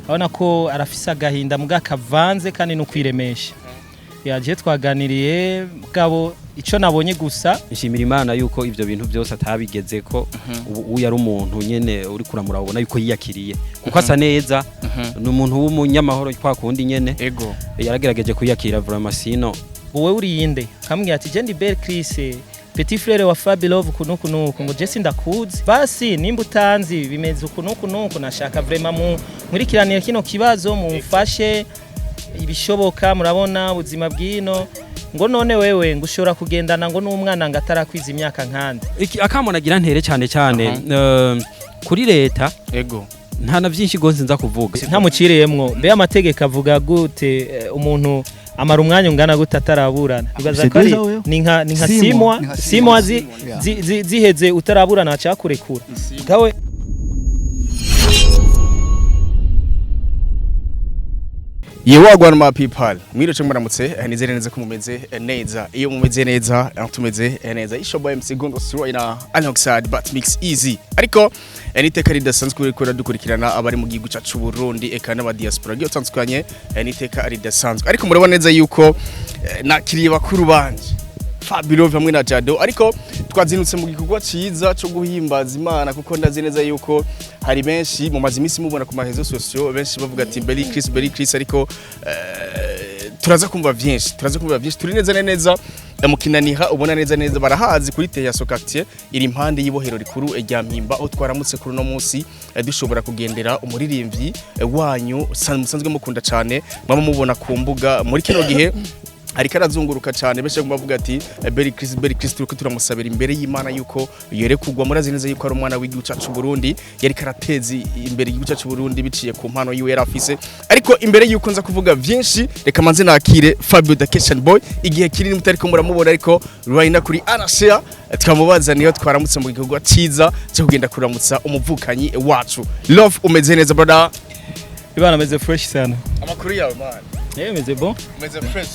Urabona ko arafise agahinda muga kavanze kandi no kwiremesha. Yaje twaganiriye, mugabo ico nabonye gusa Nshimira Imana yuko ivyo bintu byose atabigeze ko. Ubu uyu ari umuntu nyene uri kuramura, ubona yuko yiyakiriye kuko asa neza, ni umuntu w'umunyamahoro kwa kundi nyene. Yaragerageje kwiyakira vraiment, sino Wowe uri inde? Kamubwira ati: "Je ndi Bel Chris, petit frère wa Fabi Love." Kunuku nuku ngo: "Je sindakuzi." Basi nimba utanzi, bimeze uku nuku nuku, nashaka vraiment mu nkurikiranire kino kibazo, mumfashe ibishoboka. Murabona ubuzima bw'ino. Ngo none wewe ngo ushobora kugendana ngo n'umwana ngo atarakwiza imyaka nkande? Iki akamo nagira ntere cyane cyane kuri leta. Nta na byinshi gose nza kuvuga. Ntamuciriyemwo, mbe amategeko avuga gute? Umuntu amara umwanya ungana gute ataraburana? Ibaza ko ari C'est déjà wewe. ni nka Six 6 mois. mois. Ni nka 6 mois ziheze utaraburana acakurekura gawe. Yewe wagwan ma people, mwiriwe canke muramutse, nizere neza ko mumeze neza. Iyo mumeze neza, tumeze neza. Isho boy MC Gondo Sroina alongside But Mix Easy. Ariko niteka ridasanzwe uriko dukurikirana abari mu gihugu cacu Burundi eka n'aba diaspora giyo tandukanye, niteka ridasanzwe. Ariko murabona neza yuko nakiriye bakuru banje Fabio hamwe na Jado, ariko twazinutse mu gikorwa ciza cyo guhimbaza Imana, kuko ndazi neza yuko hari benshi mu maze iminsi mubona ku ma réseaux sociaux, benshi bavuga ati Belly Chris, Belly Chris. Ariko turaza kumva vyinshi, turaza kumva vyinshi. Turi neza na neza mu Kinaniha, ubona neza neza barahazi kuri Teyaso quartier iri impande y'ibohero rikuru rya Mpimba, aho twaramutse kuri uno munsi dushobora kugendera umuririmbyi wanyu musanzwe mukunda cyane, mwaba mubona ku mbuga muri kino gihe ariko arazunguruka cyane. Benshi baguma bavuga ati Berry Chris, Berry Chris. Turiko turamusabira imbere y'Imana yuko yerekugwa. Murazi neza yuko ari umwana w'igihugu cyacu Burundi, yariko arateza imbere igihugu cyacu Burundi biciye ku mpano yiwe yari afise. Ariko imbere yuko nza kuvuga vyinshi, reka manze nakire Fabio the Kitchen Boy. Igihe kinini mutariko muramubona, ariko right kuri Anashare twamubaza niyo twaramutse mu gikorwa ciza cyo kugenda kuramutsa umuvukanyi wacu. Love, umeze neza, brother? Ibana meze fresh sana. Amakuru yawe, man? Meze bon. Umeze fresh?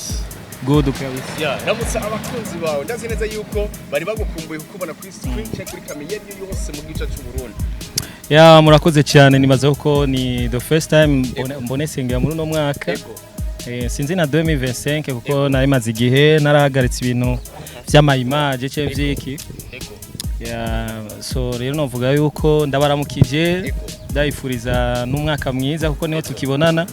Good kabisa. Ya, ramutsa abakunzi bawe. Ndazi neza yuko bari bagukumbuye kukubona kuri screen cyangwa kuri kamera iyo ariyo yose mu gice cy'u Burundi. Ya, murakoze cyane. Nibaza ko ni the first time mbone sengera muri uno mwaka. Sinzi na 2025, kuko nari maze igihe narahagaritse ibintu vy'ama image ce vyiki. Ya, so rero novuga yuko ndabaramukije, ndabifuriza n'umwaka mwiza kuko niho tukibonana.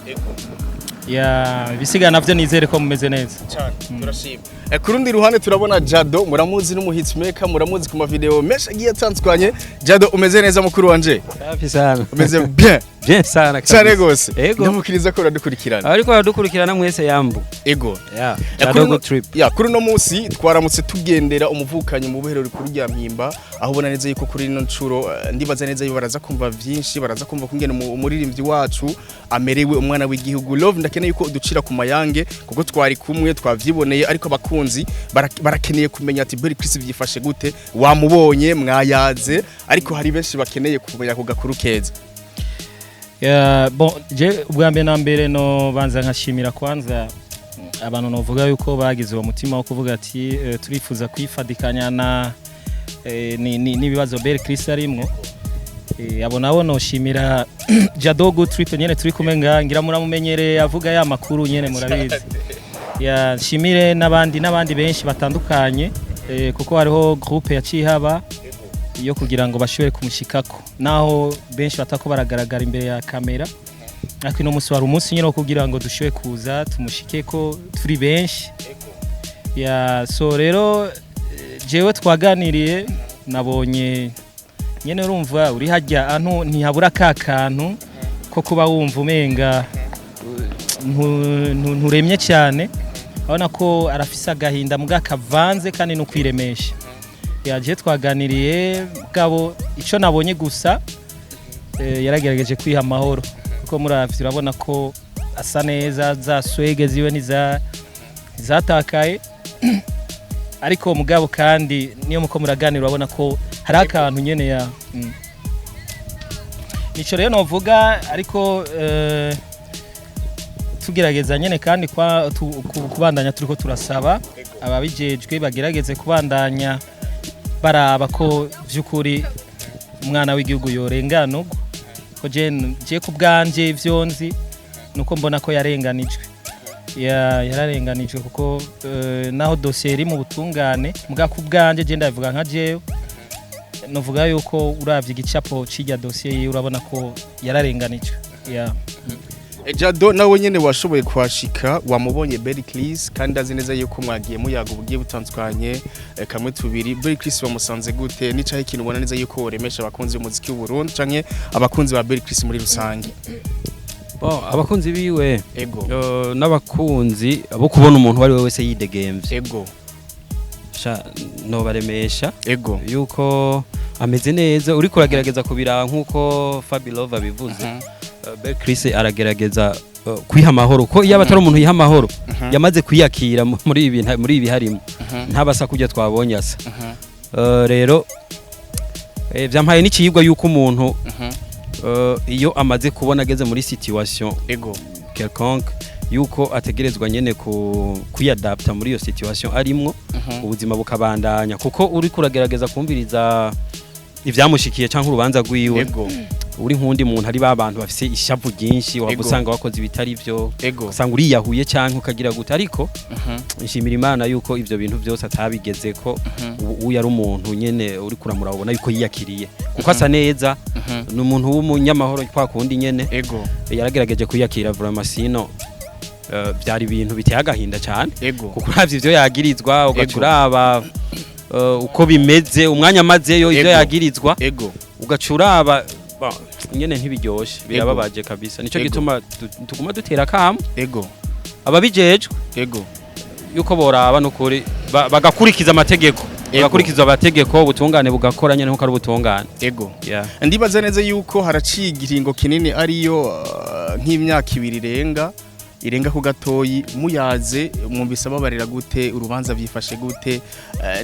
Ya, ibisigaye navyo nizere ko mumeze neza. Cyane, turashima. Ku rundi ruhande turabona Jado, muramuzi n'umu hitmaker, muramuzi ku ma video menshi agiye atandukanye. Jado, umeze neza, mukuru wanje? Safi sana. Umeze bien? Bien sana Cyane kabisa. gose. Ego. Ndamukiriza ko uradukurikirana. Ariko baradukurikirana mwese, yambu. Ya. Jado good trip. Ya, kuri uno munsi twaramutse tugendera umuvukanyi mu buhero rikuru rya Mpimba, aho ubona neza yuko kuri ino ncuro ndibaza neza yuko baraza kumva vyinshi, baraza kumva kungena umuririmbyi wacu amerewe, umwana w'igihugu Love. Ndakeneye yuko uducira ku mayange kuko twari kumwe twavyiboneye, ariko abakunzi barakeneye kumenya ati Berry Chris vyifashe gute? Wamubonye, mwayaze, ariko hari benshi bakeneye kumenya ku gakuru keza. Ya, bon, je ubwa mbere na mbere no banza nkashimira kwanza abantu novuga yuko bagize uwo mutima wo kuvuga ati turifuza kwifadikanya na n'ibibazo Bel Chris arimwo. Abo nabo noshimira Jado Good Trip nyene turi kumwe nga, ngira muramumenyereye, avuga ya makuru nyene murabizi. Ya, nshimire n'abandi n'abandi benshi batandukanye, kuko hariho groupe yaciye haba yo kugira ngo bashobore kumushikako, naho benshi batako baragaragara imbere ya kamera, ariko ino munsi wari umunsi nyine wo kugira ngo dushobore kuza tumushikeko turi benshi. Ya, so rero jewe twaganiriye, nabonye nyene urumva uri hajya antu ntihabura ka kantu ko kuba wumva umenga nturemye cyane. Urabona ko arafise agahinda muga kavanze kandi no kwiremesha. Yaje twaganiriye, mugabo ico nabonye gusa yaragerageje kwiha amahoro, kuko muravye urabona ko asa neza, za swege ziwe ntizatakaye. Ariko mugabo kandi niyo muko muraganira urabona ko hari akantu nyene ya. Nico rero novuga, ariko tugerageza nyene kandi kwa kubandanya turiko turasaba ababijejwe bagerageze kubandanya baraba ko vy'ukuri umwana w'igihugu yorenganurwa. Ko je ku bwanje ivyo nzi nuko mbona ko yarenganijwe. Yararenganijwe kuko naho dossier iri mu butungane, muga ku bwanje je ndabivuga nka jewe, novuga yuko uravye igicapo c'irya dossier yiwe urabona ko yararenganijwe, yeah. Jado, nawe nyene washoboye kuhashika, wamubonye Berry Chris, kandi azi neza yuko mwagiye muyaga ubugiye butandukanye, kamwe tubiri. Berry Chris wamusanze gute? Nicaye ikintu ubona neza yuko woremesha abakunzi b'umuziki w'u Burundi canke abakunzi ba Berry Chris muri rusange? Bon, abakunzi biwe n'abakunzi bo kubona umuntu uwo ari we wese yidegemvye, sha nobaremesha yuko ameze neza. Uriko uragerageza kubira nk'uko Fabilove abivuze, Bel Chris aragerageza kwiha amahoro, ko iyo atari umuntu yiha amahoro yamaze kwiyakira muri ibi muri ibi harimo ntabasa kujya twabonye asa. Rero vyampaye n'ikiyigwa yuko umuntu iyo amaze kubona ageze muri situation quelconque, yuko ategerezwa nyene ku kwiyadapta muri iyo situation arimwo, ubuzima bukabandanya, kuko uri kuragerageza kumviriza ivyamushikiye canke urubanza rwiwe, uri nk'undi muntu ari ba bantu bafise ishavu ryinshi, waba usanga wakoze ibitari byo, usanga uriyahuye canke ukagira gute. Ariko nshimira Imana yuko ivyo bintu byose atabigeze ko. Ubu uyu ari umuntu nyene uri kuramura ubona yuko yiyakiriye, kuko asa neza, ni umuntu w'umunyamahoro kwa kundi nyene. Yaragerageje kwiyakira vraiment, sinon byari ibintu biteye agahinda cyane, kuko uravye ivyo yagirizwa, ugaca uraba uko bimeze umwanya amazeyo, ivyo yagirizwa, ugaca uraba nyene ntibiryoshe, birababaje kabisa. Nico gituma tuguma dutera akamo ababijejwe yuko boraba nukuri bagakurikiza amategeko, bagakurikiza amategeko, ubutungane bugakora nyene nkuko ari ubutungane. Yeah. Ndibaza neza yuko haraciye igiringo kinini, ariyo nk'imyaka 2 irenga ku gatoyi muyaze. Mwumvise ababarira gute? Urubanza byifashe gute?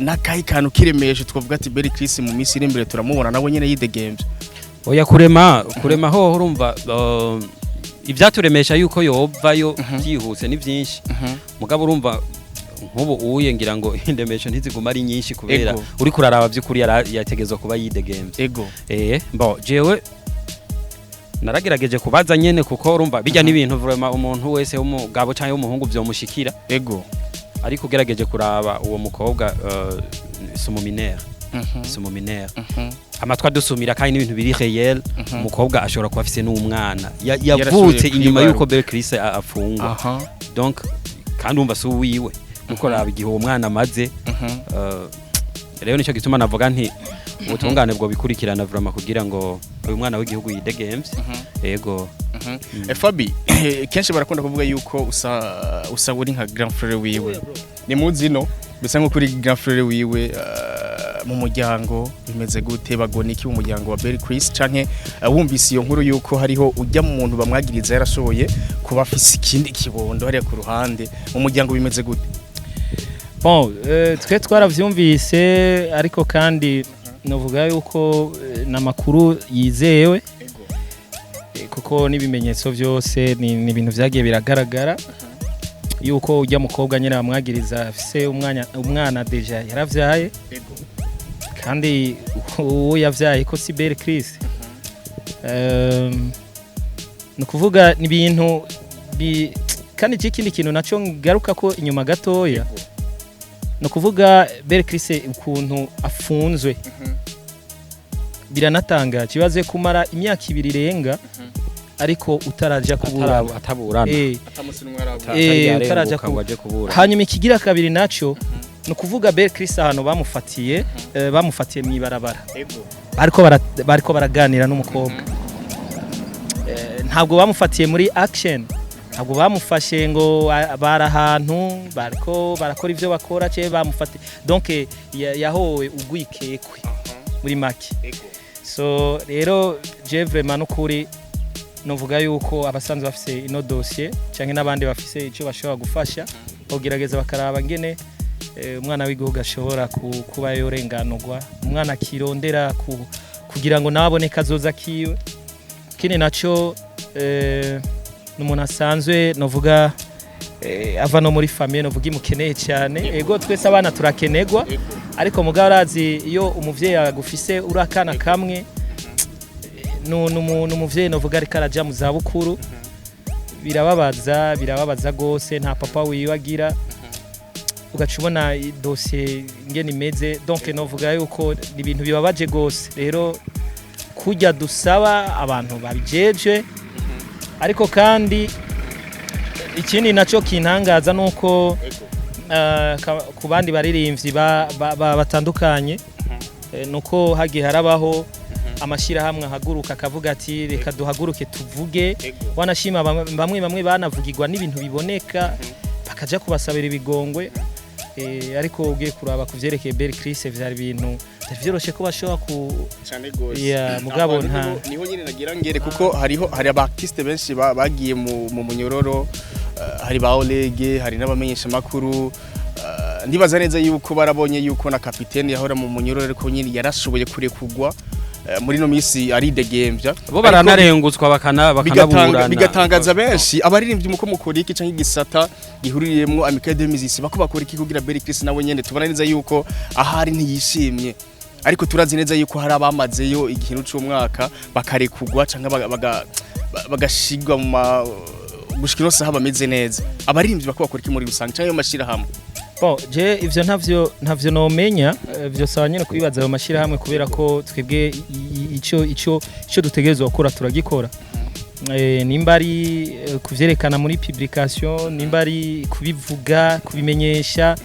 N'akahe kantu kiremeshe twavuga ati Berry Chris mu minsi iri imbere turamubona nawe nyene yidegemvye? Oya, kurema hoho urumva ivyaturemesha yuko yovayo byihuse ni byinshi, mugabo urumva nk'ubu uye ngira ngo indemesho ntiziguma ari nyinshi, kubera uri kuraraba by'ukuri yategezwa kuba yidegemvye. Bon, jewe naragerageje kubaza nyene, kuko urumva bijya n'ibintu vraiment umuntu wese w'umugabo cyangwa w'umuhungu vyomushikira, ariko ugerageje kuraba uwo mukobwa si umuminere, si umuminere. Amatwi adusumira kandi n'ibintu biri réel, umukobwa ashobora kuba afise n'umwana Yarashoboye yavutse inyuma kwibaruka. yuko Bel Chris afungwa. Donc kandi umva si uwiwe, kuko raba igihe uwo mwana amaze. Rero nicyo gituma navuga nti ubutungane bwo bikurikirana vraiment kugira ngo uyu mwana w'igihugu yidegemvye. Yego. Fabi, kenshi barakunda kuvuga yuko usa uri nka grand frère wiwe. Ni muzi no bisa nko kuri grand frère wiwe. Mu muryango bimeze gute? Bagona iki mu muryango wa Berry Chris, canke wumvise iyo nkuru yuko hariho ujya mu muntu bamwagiriza yarashoboye kuba afise ikindi kibondo hariya ku ruhande, mu muryango bimeze gute? Bon, twe twaravyumvise, ariko kandi novuga yuko n'amakuru yizewe, kuko n'ibimenyetso byose ni ibintu vyagiye biragaragara yuko ujya mukobwa nyine bamwagiriza afise umwana déjà yaravyaye, kandi uwo yavyaye ko si Belle Chris. Ni ukuvuga ni ibintu kandi ikindi kintu naco ngaruka ko inyuma gatoya, ni ukuvuga Belle Chris ukuntu afunzwe biranatangaje. Ibaze kumara imyaka 2 irenga ariko utaraja kuburana. Ataburana. Utaraja ngo aje kuburana. Hanyuma ikigira kabiri naco ni ukuvuga Belle Chris ahantu bamufatiye, bamufatiye mw'ibarabara, bariko baraganira n'umukobwa. Ntabwo bamufatiye muri action, ntabwo bamufashe ngo bari ahantu bariko barakora ivyo bakora cye bamufatiye. Donc yahowe ugwikekwe muri make. So rero je vraiment n'ukuri novuga yuko abasanzwe bafise ino dossier canke n'abandi bafise ico bashobora gufasha bogerageza bakaraba ngene umwana w'igihugu ashobora kuba yorenganurwa, umwana akirondera kugira ngo nawe abone kazoza kiwe. Ikindi naco ni umuntu asanzwe novuga ava no muri famille novuga imukeneye cyane. Ego, twese abana turakenegwa, ariko mugabo arazi iyo umuvyeyi agufise uri akana kamwe. N'umuvyeyi novuga ariko araja mu zabukuru. Birababaza, birababaza gose. Nta papa wiwe agira, ugaca ubona dosiye ingene imeze. Donc novuga yuko ni ibintu bibabaje gose. Rero kurya dusaba abantu babijeje, ariko kandi ikindi naco kintangaza nuko ku bandi baririmbyi batandukanye, nuko hagiye harabaho amashyirahamwe ahaguruka akavuga ati: "Reka duhaguruke tuvuge." Wanashima bamwe bamwe banavugirwa n'ibintu biboneka, bakaja kubasabira ibigongwe. Ariko ugiye kuraba ku vyerekeye Bel Chris, vyari ibintu vyari vyoroshe ko bashobora ku Cyane gose. Yeah, mugabo Aho niho nyine nagira ngere, kuko hariho hari aba artiste benshi bagiye mu munyororo, hari ba Olege, hari n'abamenyesha makuru. Ndibaza neza yuko barabonye yuko na kapitene yahora mu munyororo, ariko nyine yarashoboye kurekugwa, muri no misi aridegembya. Bo baranarengutswa bakanaburana. Bigatangaza benshi. Abaririmbyi muko mukora iki, canke igisata gihuriyemwo Amicale des Musiciens bako bakora iki kugira Bel Chris nawe nyene tubona neza yuko ahari ntiyishimye, ariko turazi neza yuko hari abamazeyo igihe c'umwaka bakarekugwa canke bagashigwa mu ma gushika ino saha bameze neza. Abaririmbyi bako bakora iki muri rusange, canke ayo mashirahamwe? Bon, je ivyo ntavyo nomenya, vyosaba nyene kubibaza ayo mashirahamwe, kubera ko twebwe ico dutegerezwa gukora turagikora. Nimba ari kuvyerekana muri publication, nimba ari kubivuga, kubimenyesha,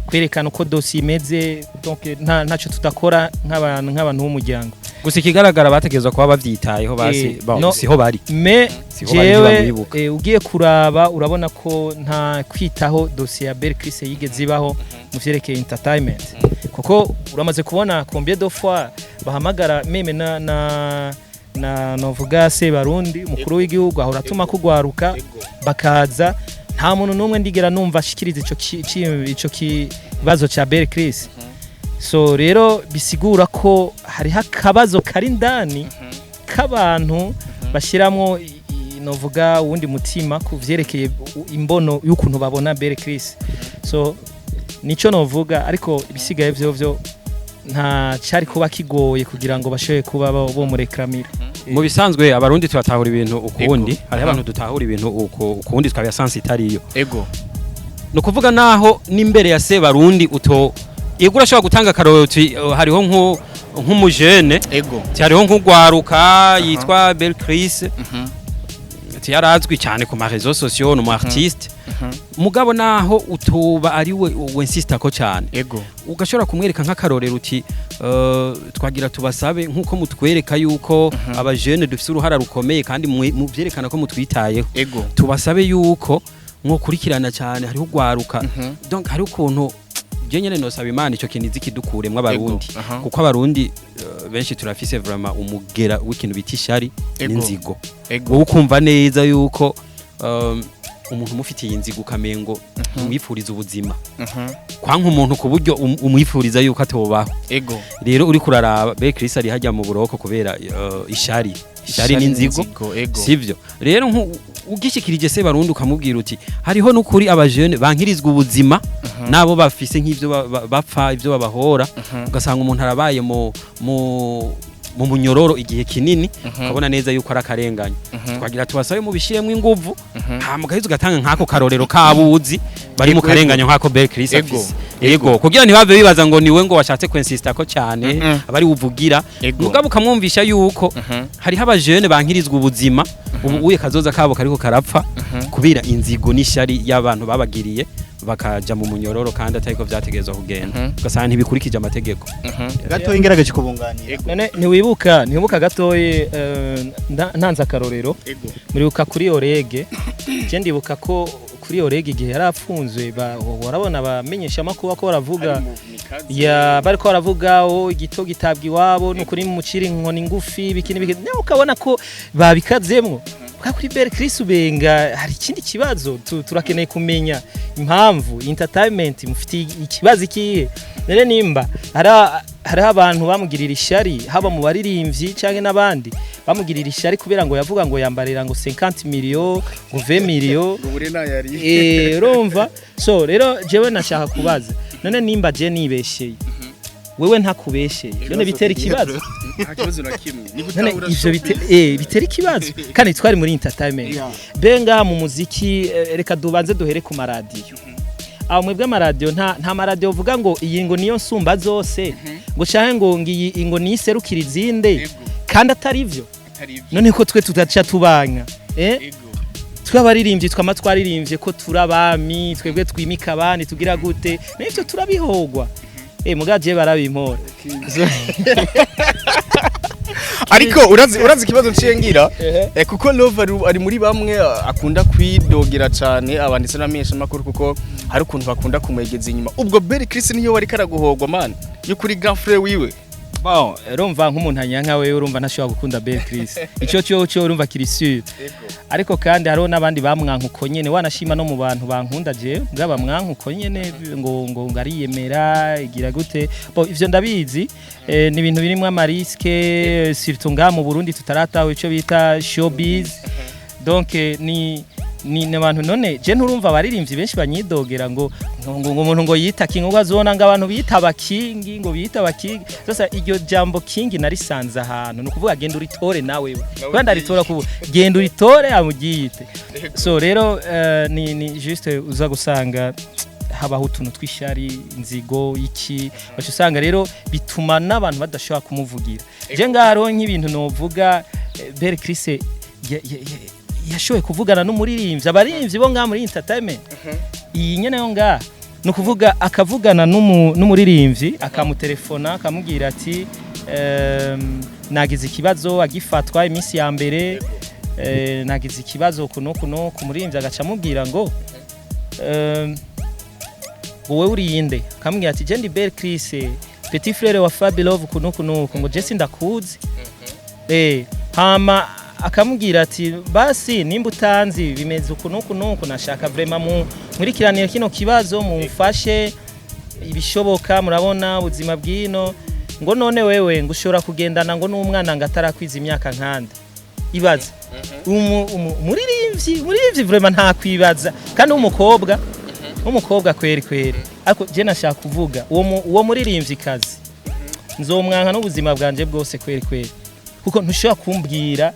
kwerekana uko dossier imeze, donc ntaco tudakora nk'abantu b'umuryango. Gusa ikigaragara bategerezwa kuba bavyitayeho basi. Bon, no. siho bari. Me Siho bari, jewe ntibamwibuka. Ugiye kuraba urabona ko nta kwitaho dossier ya Bel Chris yigeze ibaho mu vyerekeye entertainment, kuko uramaze kubona combien de fois bahamagara même na novuga se Barundi, umukuru w'igihugu ahora atuma kugwaruka bakaza. Nta muntu n'umwe ndigera numva ashikiriza ico kibazo ca Bel Chris. So rero bisigura ko hariho akabazo kari indani k'abantu bashyiramo novuga uwundi mutima ku vyerekeye imbono y'ukuntu babona Bel Chris. So nico novuga, ariko ibisigaye vyo vyo nta cyari kuba kigoye kugira ngo bashobore kuba bomureklamira. Mu bisanzwe Abarundi turatahura ibintu ukundi. Hariho abantu dutahura ibintu uko ukundi, twabya sens itariyo. Ni ukuvuga naho n'imbere ya Sebarundi uto yego urashobora gutanga akarorero uti hariho nk'umujene, ati hariho nk'ugwaruka yitwa Bel Chris, ati yarazwi cyane ku ma réseaux sociaux, ni umu artiste. Mugabo naho utoba ari we w'insista ko cyane, ugashobora kumwereka nk'akarorero uti twagira tubasabe nk'uko mutwereka yuko abajene dufite uruhara rukomeye kandi muvyerekana ko mutwitayeho, tubasabe yuko mwokurikirana cyane hariho ugwaruka. Donc hari ukuntu je nyene nosaba Imana ico kintu izikidukuremwo Abarundi, kuko Abarundi benshi turafise vraiment umugera w'ikintu bita ishari n'inzigo. Wowe ukumva neza yuko umuntu umufitiye inzigo ukamengo umwifuriza ubuzima, kwanka umuntu ku buryo umwifuriza yuko atobaho. Rero uri kuraraba Bel Chris ari hajya mu buroko kubera ishari n'inzigo. Sivyo? Rero ugishikirije se Barundi ukamubwira uti hariho n'ukuri abajene bankirizwa ubuzima nabo bafise nk'ivyo bapfa ivyo babahora, ugasanga umuntu arabaye mu munyororo igihe kinini, ukabona neza yuko ari akarengane, twagira tubasabe mubishiremo inguvu, hama ugaheza ugatanga nk'ako karorero k'abuzi bari mu karenganyo nk'ako Bel Chris afise. Ego, kugira ntibave bibaza ngo niwe ngo washatse kw'insista ko cyane, abari uvugira. Mugabo ukamwumvisha yuko hariho abajene bankirizwa ubuzima ubu uye kazoza kabo kariko karapfa kubera inzigo n'ishari y'abantu babagiriye, bakaja mu munyororo kandi atariko vyategerezwa kugenda, ugasanga ntibikurikije amategeko. Gatoya ngerageje kubunganira. None ntiwibuka gatoye, ntanze akarorero, muribuka kuri Orege? Je ndibuka ko kuri Orege igihe yari afunzwe, warabona abamenyesha amakuru ko baravuga ya bariko baravuga o igito gitabwa iwabo, nukuri mucira inkoni ngufi, biki n'ibiki, nawe ukabona ko babikazemwo. Bwa kuri Bel Chris ubenga hari ikindi kibazo, turakeneye kumenya impamvu entertainment mufite ikibazo ikihe. None nimba hariho abantu bamugirira ishari, haba mu baririmbyi canke n'abandi bamugirira ishari kubera ngo yavuga ngo yambarira ngo 50 million, ngo 20 million. Ubure nayari. Urumva, so rero jewe nashaka kubaza, none nimba je nibesheye, wewe ntakubesheye, none bitera ikibazo? Nta kibazo na kimwe ni None gutahura ivyo showbiz. Bitera ikibazo kandi twari muri entertainment. Benga mu muziki, reka dubanze duhere ku maradiyo. Aho mwebwe amaradiyo, nta maradiyo uvuga ngo iyi ngo niyo nsumba zose, ngo canke ngo ngiyi ngo niyiserukira izindi, kandi atari ivyo. Atari ivyo. None ko twe tudaca tubanka, eh? Twabaririmbyi twama twaririmbye ko turabami, twebwe twimika abandi, tugira gute, n'ivyo turabihogwa, mugaje barabimpora. Ariko urazi ikibazo nciye ngira, kuko Love ari muri bamwe akunda kwidogera cyane abanditse n'amenyesha makuru, kuko hari ukuntu bakunda kumwegeza inyuma. Ubwo Berry Chris niyo wari karaguhogwa man yo kuri grand frère wiwe. Bon, urumva nk'umuntu anyanka wewe, urumva ntashobora gukunda Bel Chris. Ico cyo urumva kiri sûr. Ariko kandi hariho n'abandi bamwanka uko nyene, wanashima no mu bantu bankunda je bwaba mwanka uko nyene, ngo ariyemera igira gute. Bon, ivyo ndabizi, ni ibintu birimwo ama risques, surtout ngaha mu Burundi tutaratawe ico bita showbiz. Donc ni abantu, none je nturumva abaririmbyi benshi banyidogera ngo umuntu ngo yita king, ngo azona ngo abantu bita abakingi, ngo bita abakingi. Sasa iryo jambo king narisanze ahantu, ni ukuvuga genda uritore nawe, kuba ndaritora kubu genda uritore amugiyite. So rero ni juste uza gusanga habaho utuntu tw'ishari, inzigo, iki, baca usanga rero bituma n'abantu badashobora kumuvugira. Je ngaha hariho nk'ibintu novuga, Bel Chris yashoboye kuvugana n'umuririmbyi, abaririmbyi bo ngaha muri entertainment iyi nyene yo ngaha, ni ukuvuga akavugana n'umuririmbyi, akamutelefona, akamubwira ati nagize ikibazo agifatwa iminsi ya mbere, nagize ikibazo kuno kuno. Ku muririmbyi agaca amubwira ngo wowe uriyinde? Akamubwira ati je ndi Bel Chris, petit frère wa Fabi Love, kuno kuno, ngo je sindakuzi. Hama akamubwira ati basi nimba utanzi bimeze uku nuku nuku, nashaka vraiment mu nkurikiranire kino kibazo, mumfashe ibishoboka, murabona ubuzima bw'ino. Ngo none wewe ngo ushobora kugendana ngo n'umwana ngo atarakwiza imyaka nkande? Ibaza umuririmbyi vraiment ntakwibaza, kandi w'umukobwa kweri kweri. Ariko je nashaka kuvuga uwo muririmbyi kazi nzomwanka n'ubuzima bwanje bwose kweri kweri, kuko ntushobora kumbwira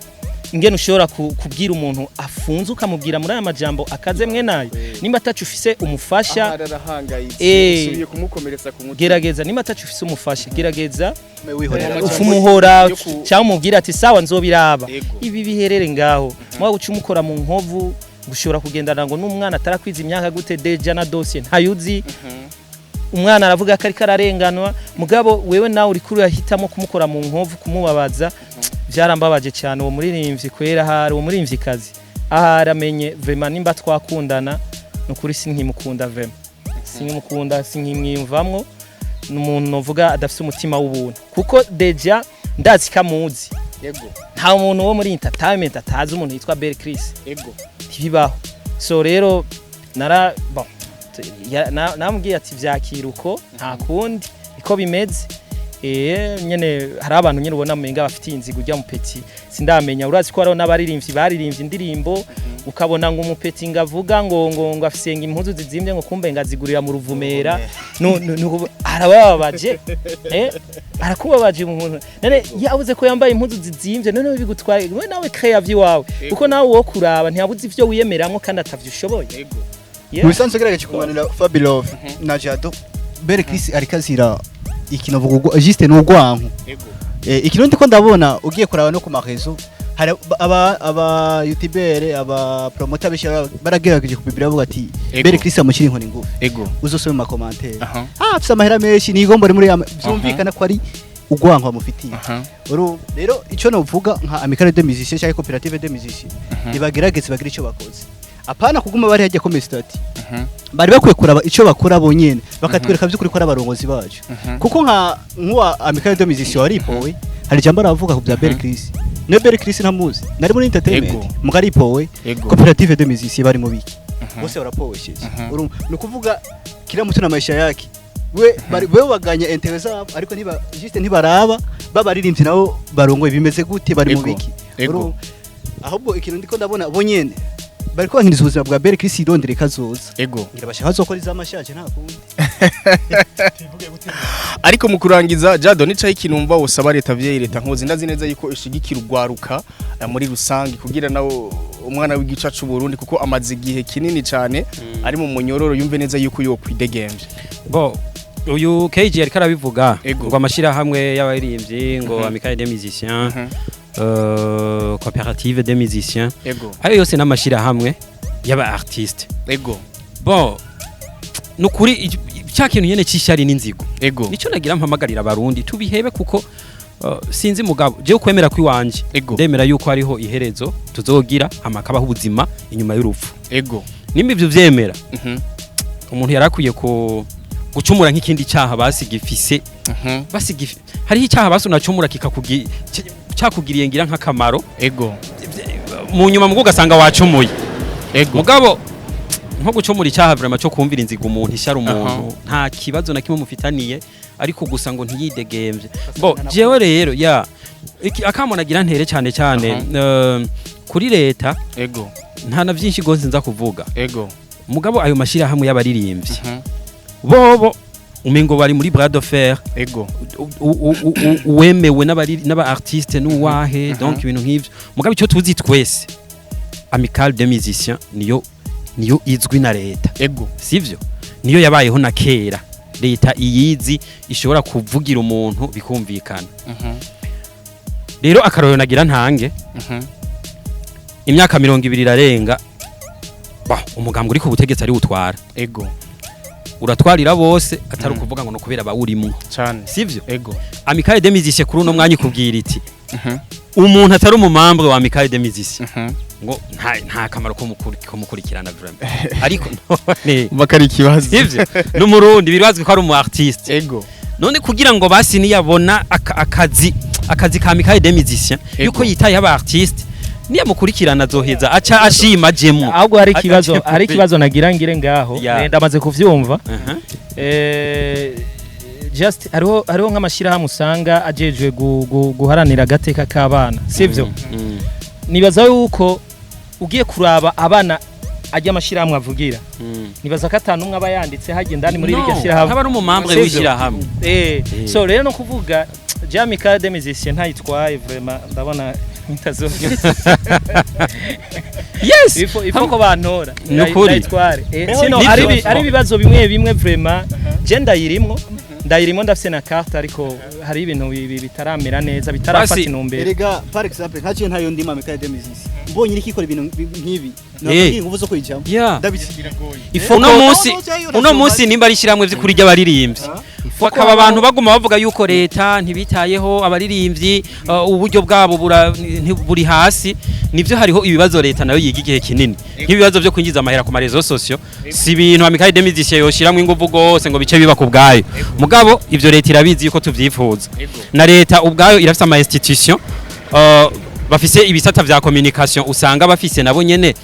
ingene ushobora kubwira umuntu afunze, ukamubwira muri aya majambo akaze mwe nayo, nimba atacu ufise umufasha. Ahari arahangayitse, usubiye kumukomeretsa ku mutima. Gerageza, nimba atacu ufise umufasha, gerageza wihorera. Amajambo ufumuhora yo cyangwa umubwira ati sawa nzobiraba, ibi biherere ngaho. Mwa guca umukora mu nkovu, gushobora kugendana ngo n'umwana atarakwiza imyaka gute? Déjà na dossier ntayuzi. Umwana aravuga ko ariko ararenganwa, mugabo wewe nawe uri kuri urahitamo kumukora mu nkovu, kumubabaza. Byarambabaje cyane uwo muririmbyi kwera. Ahari uwo muririmvyikazi ahari amenye vraiment nimba twakundana, ni ukuri sinkimukunda, vraiment sinkimukunda, sinkimwiyumvamwo. Ni umuntu novuga adafite umutima w'ubuntu, kuko déjà ndazi ko amuzi. Nta muntu wo muri entertainment atazi umuntu yitwa Bel Chris. Ntibibaho. So rero nara bon namubwiye ati vyakira uko, nta kundi iko bimeze. Nyene hari abantu nyene ubona mumenga bafitiye inzigo ujya mu petit, sindamenya. Urazi ko hariho n'abaririmbyi baririmbye indirimbo, ukabona ngo umupeti ngo avuga ngo afise ngo impuzu zizimvye, ngo kumbe ngo azigurira mu Ruvumera. No, arabababaje, arakubabaje umuntu none yabuze ko yambaye impuzu zizimvye. None bigutwaye we nawe créa vyiwawe, kuko nawe wo kuraba ntiyabuze ivyo wiyemeramwo kandi atavyo ushoboye. Mu bisanzwe ugerageje kunganira Fabi Love na Jado, Bel Chris ariko azira ikintu avuga juste ni urwanko. Ikintu ndiko ndabona, ugiye kuraba no ku ma réseaux, hari aba youtubeur, aba promoter benshi baragerageje kubibira bavuga ati Bel Chris amushyira inkoni ngufi. Uzosome mu ma commentaires, afise amahera menshi, nigombore muri vyumvikana ko ari urwanko bamufitiye. Rero icyo novuga nka amicale de musiciens cyangwa coopérative de musiciens, nibagerageze bagire icyo bakoze, apana kuguma bari hajya kome statut. Bari bakwiye kuraba icyo bakora bonyene, bakatwereka by'ukuri ko ari abarongozi bacu, kuko nka nk'uwa amicale de musiciens waripowe, hari ijambo aravuga ku bya Bel Chris. Ne Bel Chris ntamuzi nari muri entertainment, mugaripowe. Coopérative de musiciens bari mu biki? Bose barapowesheje. Urumva ni ukuvuga kila mtu na maisha yake. We bari wewe baganya intérêts zabo, ariko niba juste ntibaraba babaririmbyi nabo barongoye bimeze gute, bari mu biki. Urumva? Ahubwo ikintu ndiko ndabona bo nyene Bariko bankiriza ubuzima bwa Bere Chris, irondere kazoza. Ngira bashaka bazokora izamashaje, nta kundi. Ariko mu kurangiza, Jado, nicaye ikintu wumva wosaba leta vyeyi, leta nkozi, ndazi neza yuko ishigikira urwaruka muri rusange, kugira nawo umwana w'igica c'u Burundi, kuko amaze igihe kinini cyane ari mu munyororo, yumve neza yuko yo kwidegemvye. Bo uyu KG ariko arabivuga ngo amashirahamwe y'abaririmbyi, ngo Amicale des musiciens, coopérative des musiciens, ayo yose n'amashirahamwe y'aba artiste. Bon, nukuri cya kintu nyene c'ishari n'inzigo nico nagira mpamagarira Abarundi tubihebe, kuko sinzi, mugabo jewe kwemera kwiwanje ndemera yuko hariho iherezo tuzogira, hama kabaho ubuzima inyuma y'urupfu. Nimba ivyo vyemera, umuntu yarakwiye ku gucumura nk'ikindi cyaha basigifise, hariho icyaha basi unacumura cyakugiriye ngira nk'akamaro mu nyuma, mugo ugasanga wacumuye. Mugabo nko gucumura icyaha vraiment cyo kumvira inzigo umuntu, ishyara umuntu, nta kibazo na kimwe mufitaniye, ariko gusa ngo ntiyidegemvye. Bo jewe rero ya akamo nagira ntere cyane cyane kuri leta, nta na byinshi gose nza kuvuga. Mugabo ayo mashirahamwe y'abaririmbyi, bobo umengo bari muri bras de fer. Uwemewe n'aba artiste n'uwahe, donc ibintu nk'ivyo. Mugabo icyo tuzi twese, Amicale des musiciens niyo izwi na leta. Sivyo? Niyo yabayeho na kera, leta iyizi, ishobora kuvugira umuntu bikumvikana. Rero akarorero nagira ntange, imyaka 20 irarenga, bah, umugambwe uri ku butegetsi ari utwara, uratwarira bose, atari ukuvuga ngo no kubera bawurimwo. Sivyo? Amicale des musiciens kuri uno mwanya ikubwira iti umuntu atari umu membre wa Amicale des musiciens ngo nta kamaro ko kumukurikirana vraiment. Ariko none Bakari ikibazo. Sivyo? N'Umurundi birazwi ko ari umu artiste. None kugira ngo basi niyabona akazi ka Amicale des musiciens yuko yitaye aba artiste, niyamukurikirana azoheza aca ashima jemwo. Ahubwo hari ikibazo, hari ikibazo nagira ngire ngaho. Ndamaze kuvyumva. Just hariho nk'amashyirahamwe usanga ajejwe guharanira agateka k'abana, sivyo? Nibaza yuko ugiye kuraba abana ajya amashyirahamwe avugira, nibaza ko atanu umwe aba yanditse hajya indani muri iryo shyirahamwe. Ntaba ari umu membre Sivyo? w'ishyirahamwe. So rero no kuvuga Amicale des musiciens ntayitwaye vraiment, ndabona ntazogera. Ifo ko bantora Nukuri. ndayitware. Sino Nivyo. ari ibibazo bimwe bimwe vraiment, je ndayirimwo, ndafise na carte, ariko hari ibintu bitaramera neza, bitarafata Basi, intumbero. Erega par exemple nka je ntayo ndima Amicale des musiciens, mbonye iriko ikora ibintu nk'ibi, nabwiye ingufu zo kuyijamo. Ndabizi. Uno munsi, uno munsi nimba ari ishyirahamwe vy'ukuri ry'abaririmbyi, bakaba abantu baguma bavuga yuko leta ntibitayeho abaririmbyi, uburyo bwabo buri hasi, nivyo, hariho ibibazo leta nayo yiga igihe kinini, nk'ibibazo byo kwinjiza amahera ku ma réseaux sociaux. Si ibintu Amicale des musiciens yoshiramwo inguvu gose ngo bice biba ku bwayo, mugabo ivyo leta irabizi yuko tuvyifuza. Na leta ubwayo irafise ama institution, bafise ibisata vya communication, usanga bafise nabo nyene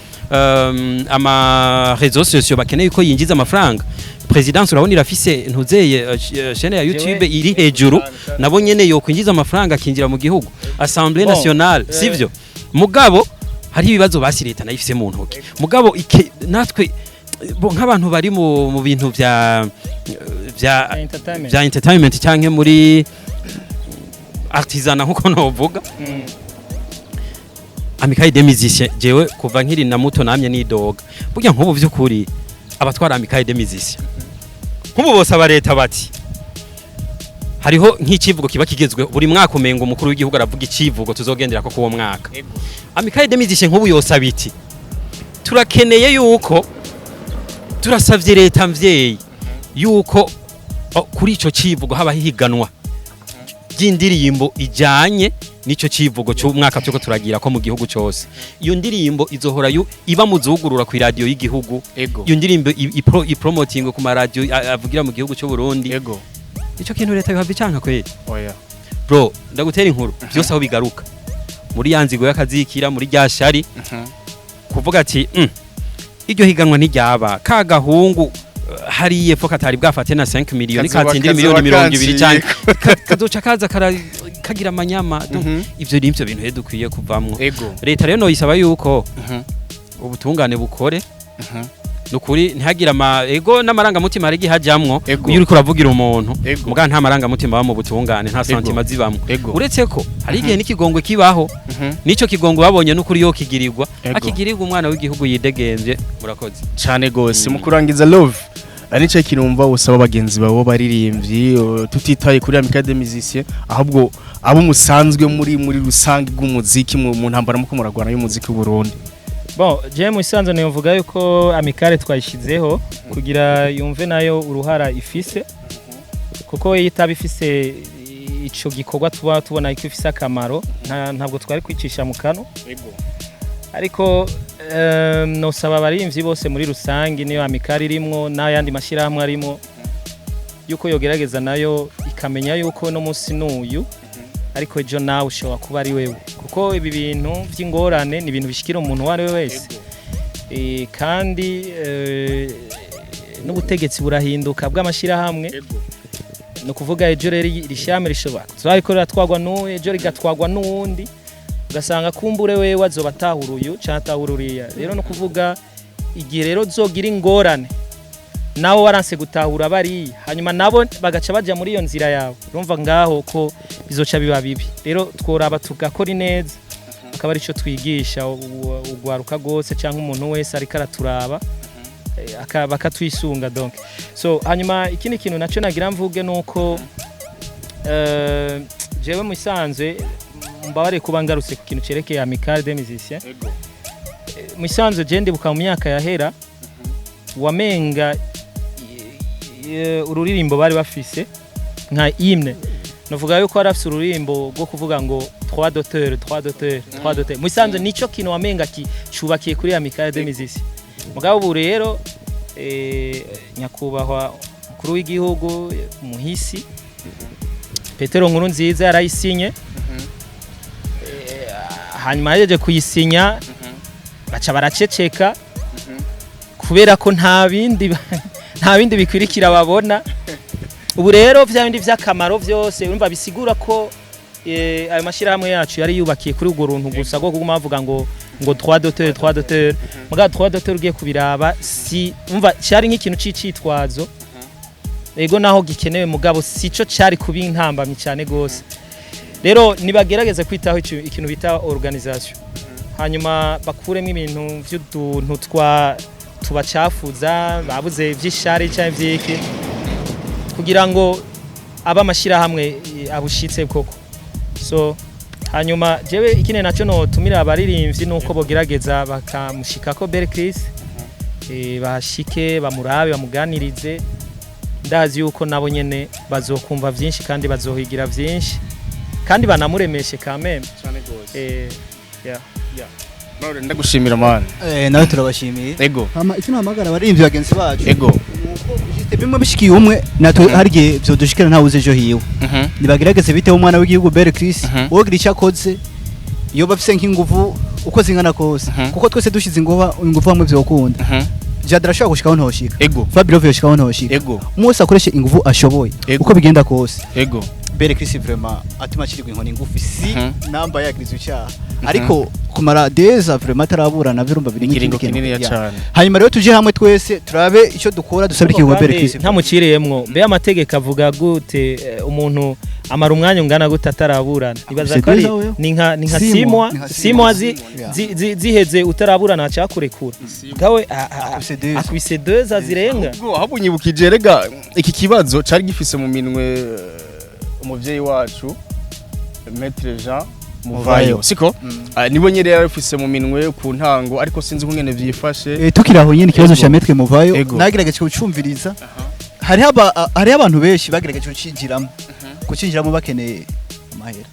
ama réseaux sociaux bakeneye ko yinjiza amafaranga. Présidence urabona irafise ntuzeye chaîne ya YouTube iri hejuru, nabo nyene yo kwinjiza amafaranga akinjira mu gihugu. Assemblée Bon, nationale, sivyo? Mugabo hari ibibazo basi leta nayo ifise mu ntoki, mugabo natwe bo nk'abantu bari mu bintu vya Entertainment. vya entertainment canke muri artisanat nkuko novuga, Amicale des musiciens, jewe kuva nkiri na muto namye nidoga. Burya nk'ubu vy'ukuri abatwara Amicale des musiciens nk'ubu bose aba leta bati hariho nk'icivugo kiba kigezweho buri mwaka, umenga umukuru w'igihugu aravuga icivugo tuzogendera ko kuwo mwaka. Amicale des musiciens nk'ubu yosaba iti turakeneye yuko, turasavye leta mvyeyi yuko kuri ico civugo haba higanwa ry'indirimbo ijanye n'ico civugo cy'umwaka turiko turagira ko mu gihugu cyose. Iyo ndirimbo izohora iba mu zugurura ku radio y'igihugu. Iyo ndirimbo ipromoting ku maradiyo avugira mu gihugu cy'u Burundi. Ico kintu leta yohava icanka kweri? Oya. Bro, ndagutera inkuru, byose aho bigaruka muri ya nzigo y'akazikira, muri rya shari, kuvuga ati iryo higanwa ntiryaba ka gahungu hariya epfo katari bwafate na 5 miliyoni Kazoba- katsindira kazoba miliyoni 20 kanciye. canke kazoca kaza kagira amanyama. Donc, ivyo ni ivyo bintu rero dukwiye kuvamwo. Leta rero noyisaba yuko Ubutungane bukore. Nukuri ntihagire ama ego n'amarangamutima hari igihe hajamwo Ego. iyo uriko uravugira umuntu, Ego. muga nta marangamutima aba mu butungane, nta sentiments zibamwo. Ego. Uretse ko hari igihe n'ikigongwe kibaho, nico kigongwe babonye n'ukuri yo kigirirwa, Ego. akigirirwa umwana w'igihugu yidegemvye. Murakoze. Cyane gose. Mu kurangiza, Love, ari nicyo kintu wumva usaba bagenzi bawe baririmbyi, tutitaye kuri Amicale des Musiciens, ahubwo abo musanzwe muri rusange bw'umuziki mu ntambara muko muragwana y'umuziki w'u Burundi? Bon, je mu isanzwe nivuga yuko amicale twayishizeho kugira yumve nayo uruhara ifise, kuko iyo itaba ifise ico gikorwa tuba tubona ko ifise akamaro, ntabwo twari kwicisha mu kano. Ariko nosaba abarimvyi bose muri rusange, niyo amicale irimwo n'ayandi mashyirahamwe arimo, yuko yogerageza nayo ikamenya yuko no munsi n'uyu, ariko ejo nawe ushobora kuba ari wewe, kuko ibi bintu by'ingorane ni ibintu bishikira umuntu uwo ari we wese. Kandi n'ubutegetsi burahinduka bw'amashyirahamwe. Ni ukuvuga ejo rero iri shyirahamwe rishobora kuba ariko riratwagwa n'uyu, ejo rigatwagwa n'uwundi, ugasanga kumbure wewe azoba atahura uyu cyangwa atahura uriya. Rero ni ukuvuga igihe rero zogira ingorane nawe waranse gutahura bariya, hanyuma nabo bagaca bajya muri iyo nzira yawe, urumva ngaho ko bizoca biba bibi. Rero tworaba tugakora ineza, akaba aricyo twigisha ugwaruka rwose cyangwa umuntu wese ariko araturaba, bakatwisunga. Donc so hanyuma ikindi kintu nacyo nagira mvuge nuko jewe mu isanzwe, mbabare kuba ngarutse ku kintu cerekeye Amicale des Musiciens, mu isanzwe je ndibuka mu myaka yahera wamenga ururirimbo bari bafise nka hymne. Novuga yuko bari bafise ururirimbo rwo kuvuga ngo 3 d'auteur, 3 d'auteur, 3 d'auteur. Mu isanzwe nico kintu wamenga cubakiye kuri Amicale des Musiciens. Mugabo ubu rero nyakubahwa mukuru w'igihugu muhisi Petero Nkuru Nziza yarayisinye. Hanyuma yaje kuyisinya baca baraceceka kubera ko nta bindi bikwirikira babona. Ubu rero vya bindi vy'akamaro vyose urumva bisigura ko ayo mashyirahamwe yacu yari yubakiye kuri urwo runtu gusa rwo kuguma bavuga ngo 3 d'auteur, 3 d'auteur. Mugabo 3 d'auteur ugiye kubiraba, si umva cyari nk'ikintu c'icitwazo. Ego, naho gikenewe, mugabo sico cyari kuba intambamyi cyane gose. Rero nibagerageze kwitaho ikintu bita organisation, hanyuma bakuremo ibintu vy'utuntu twa tubacafuza babuze vy'ishari cyangwa vy'iki, kugira ngo abe amashyirahamwe abushitse koko. So hanyuma jewe ikindi nacyo notumira abaririmbyi nuko bogerageza bakamushikako Bel Chris, bahashike bamurabe, bamuganirize. Ndazi yuko nabo nyene bazokumva vyinshi kandi bazohigira vyinshi kandi banamuremeshe kameme. Cyane gose. Yeah. Maure, ndagushimira man. Nawe turabashimiye. Ego. Hama icyo nahamagara abaririmbyi bagenzi bacu Ego. nuko juste bimwe bishikiye umwe, natwe hari igihe vyodushikira, ntawe uzi ejo hiwe. Nibagerageze biteho umwana w'igihugu Bel Chris. Wogira icyo akoze, iyo bafise nk'inguvu uko zingana kose, kuko twese dushize inguvu hamwe vyokunda. Jad arashobora gushikaho ntoshika, Fabio yoshikaho ntoshika. Umwe wese akoreshe inguvu ashoboye, uko bigenda kose. Bel Chris vraiment atuma acirwa inkoni ngufi si namba yagirizwa icyaha, ariko kumara deza vraiment ataraburana birumva biri Ikiringo nk'ikindi kintu. kininiya cane. Hanyuma rero tuje hamwe twese turabe icyo dukora, dusabire ikiringo Bel Kandi Chris. ntamuciriyemwo, mbe amategeko avuga gute, umuntu amara umwanya ungana gute ataraburana? Ibaza ko ari Akubise deza. ni nka Six mois. 6 mois. Ni nka six 6 mois mois. Ziheze utaraburana acakurekura gawe. Akubise deza. Akubise deza zirenga. Ubwo ahubwo unyibukije rega iki kibazo cari gifise mu minwe umuvyeyi wacu Maître Jean Muvayo, Muvayo. siko? Ah, niwe nyene yari afise mu minwe ku ntango, ariko sinzi ukungene vyifashe. Tukiri aho nyene ikibazo Ego. ca Maître Muvayo, nagerageje kucumviriza. Hariho abantu benshi bagerageje kucinjiramo bakeneye amahera.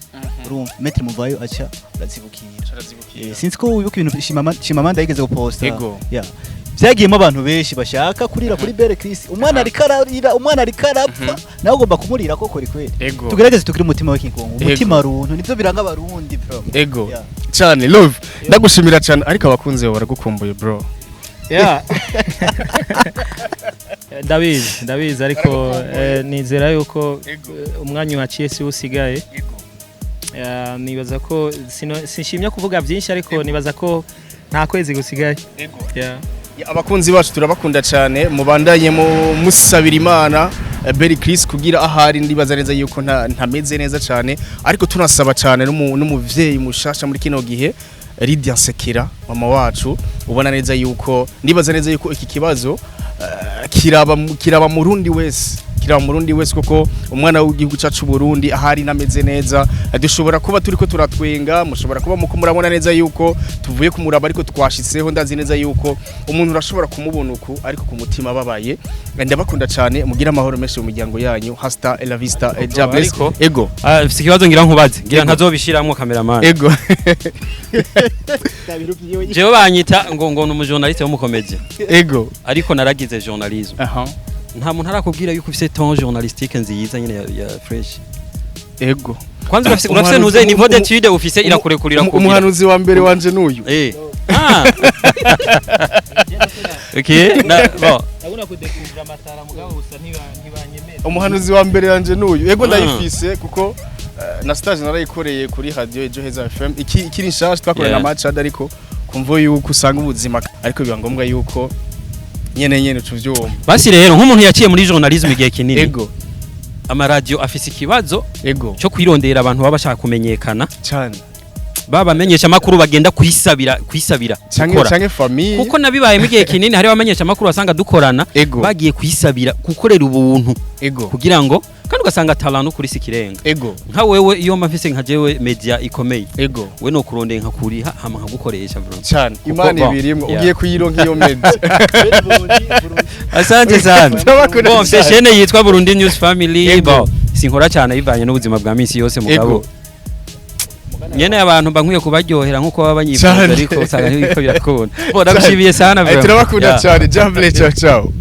Urumva Maître Muvayo aca arazibukira. Sinzi ko wibuka ibintu Shimamanda yigeze guposta. Yeah. Byagiyemo abantu benshi bashaka kurira kuri Bel Chris. Umwana ariko ararira, umwana ariko arapfa, nawe ugomba kumurira koko kweli. Tugerageze tugire umutima w'ikigongo, umutima runtu, nivyo biranga abarundi bro. Ego. Yeah. Cyane. Love, ndagushimira cyane, ariko abakunzi bawe baragukumbuye bro. Yeah. Ndabizi, ariko nizera yuko umwanya uhaciye si wo usigaye. Nibaza ko sinshimye kuvuga byinshi, ariko nibaza ko Nta kwezi gusigaye. Yeah. Ya, abakunzi bacu turabakunda cyane, mubandanye mu musabira Imana Berry Chris kugira ahari, ndibaza neza yuko ntameze neza cyane, ariko tunasaba cyane n'umuvyeyi mushasha muri kino gihe, Lydia Nsekera, mama wacu, ubona neza yuko, ndibaza neza yuko iki kibazo kiraba murundi wese, kiraba murundi wese, kuko umwana w'igihugu cyacu Burundi ahari nameze neza. Dushobora kuba turiko turatwenga, mushobora kuba muko murabona neza yuko tuvuye kumuraba, ariko twashitseho. Ndazi neza yuko umuntu urashobora kumubona uku, ariko ku mutima ababaye. Ndabakunda cyane, mugira amahoro menshi mu miryango yanyu. Hasta la vista, Jah bless. Ego. Ah, mfise ikibazo ngira nkubaze, ngira Ego. ntazobishiramwo, cameraman. Ego. Jewe banyita ngo ni umujournaliste w'umucomédien, ariko naragize journalisme. Nta muntu arakubwira yuko ufise ton journalistique nziza nyene ya fresh? Ego. Kwanza urafise ntuze niveau d'étude ufise irakurekurira kugira Umuhanuzi wa mbere wanje n'uyu. Ah, okay, na bon. Ndabona kudekuvura amatara, mugabo gusa ntibanyemera. Umuhanuzi wa mbere wanje n'uyu. Ego. Ah. Ndayifise kuko na stage narayikoreye kuri radio Ejo Heza FM iki ikiri nshasha, twakorana na Machad, ariko kumvo yuko usanga ubuzima, ariko biba ngombwa yuko nyene nyene ucuvyumva. Basi rero, nk'umuntu yaciye muri journalisme igihe kinini, amaradiyo afise ikibazo cyo kwirondera abantu baba bashaka kumenyekana, babamenyesha amakuru bagenda kwisabira canke gukora. Canke famille. Kuko nabibayemo igihe kinini, hari abamenyesha amakuru wasanga dukorana bagiye kwisabira gukorera ubuntu kugira ngo, kandi ugasanga talent kuri si kirenga. Nka wewe, iyo mba mfise nka jewe media ikomeye, we no kurondera nkakuriha hama nkagukoresha, bro. Cyane. Kuko Imana bon, ibirimwo. yeah. Ugiye kuyironka iyo media. Asante sana. Ndabakunda Bon, mfise cyane. chaîne yitwa Burundi News Family. Bon, sinkora cyane bivanye n'ubuzima bwa minsi yose, mugabo nyene abantu mba nkwiye kubaryohera nkuko baba banyifuza, ariko usanga ntibiko birakunda. Bon, ndagushimiye sana, Ay, bro. turabakunda Yeah. cyane. Jah bless, ciao ciao.